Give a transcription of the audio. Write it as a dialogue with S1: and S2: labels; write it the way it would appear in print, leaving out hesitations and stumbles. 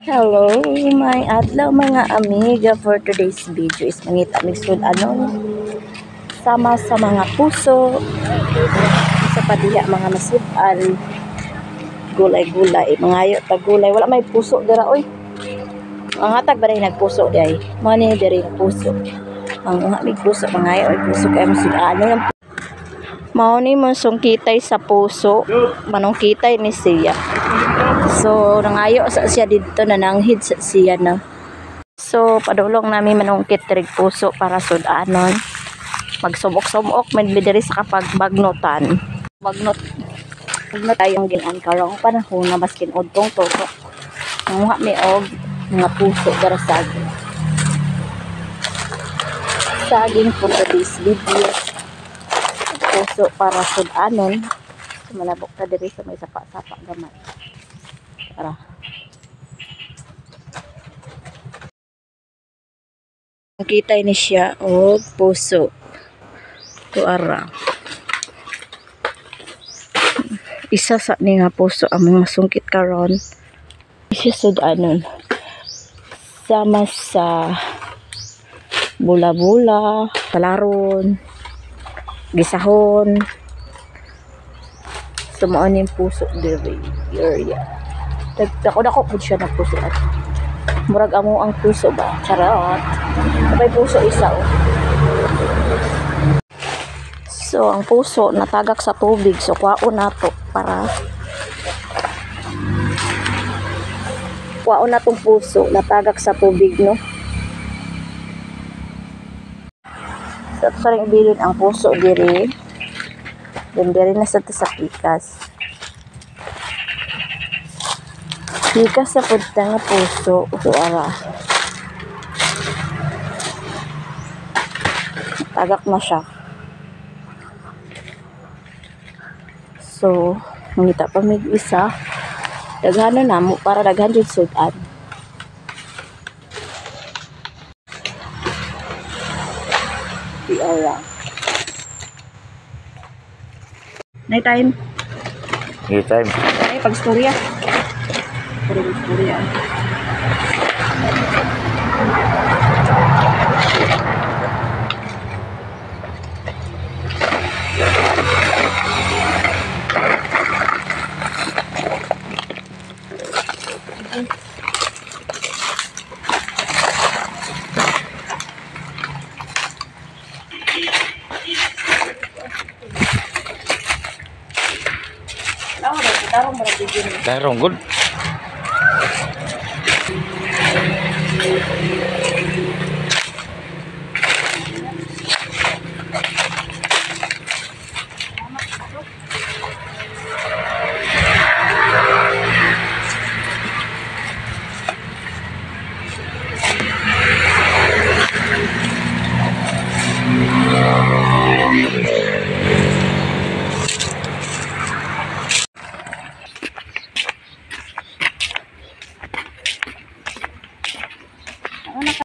S1: Hello, may adlaw mga amiga. For today's video is mangita mig sud-anon sama sa mga puso sa padiha mga masud-an, gulay-gulay, mangayo tag gulay. Wala may puso dira oy. Ang hatag ba rin nagpuso di ay mo ni diri puso. Ang mga mig puso, mangayo ay puso kay masud-anon. Mao ni mo sungkitay sa puso, manungkitay ni siya. So, nangayo sa siya didto, nananghid sa siya na. So, padulong nami manungkit diri puso para sud-anon. Magsumok-sumok man mi diri sa kapagbagnotan. Bagnot. Bagnot tayong ginan karong panahon na maskin udtong tutok. Nanguha mi og mga puso dara saging. Saging for today's video. Puso para sud-anon. So, malabok ta diri sa may sapa-sapa gamay. Tara. Kita ni siya og puso. Tuara. Isa sa ni nga puso ang mga sungkit karon. Siya sud-anon. Sama sa bula-bula, palaron, gisahon. Sumuon yung puso diri area. Dako pud siya na puso at murag amo ang puso ba? Charot. May puso isa oh. So ang puso natagak sa tubig, so kwaon nato para kwaon natong puso natagak sa tubig, no. So ato ring ibilin ang puso diri. Then diri na sa pikas. Pikas sa pud ta nga puso, so ara. Tagak na siya. So, mangita pa mig isa. Daghanon na mo para daghan jud sud-an. Ara. Night time.
S2: Night time.
S1: Ay, pag-istorya. Pag-istorya.
S2: Tarong good.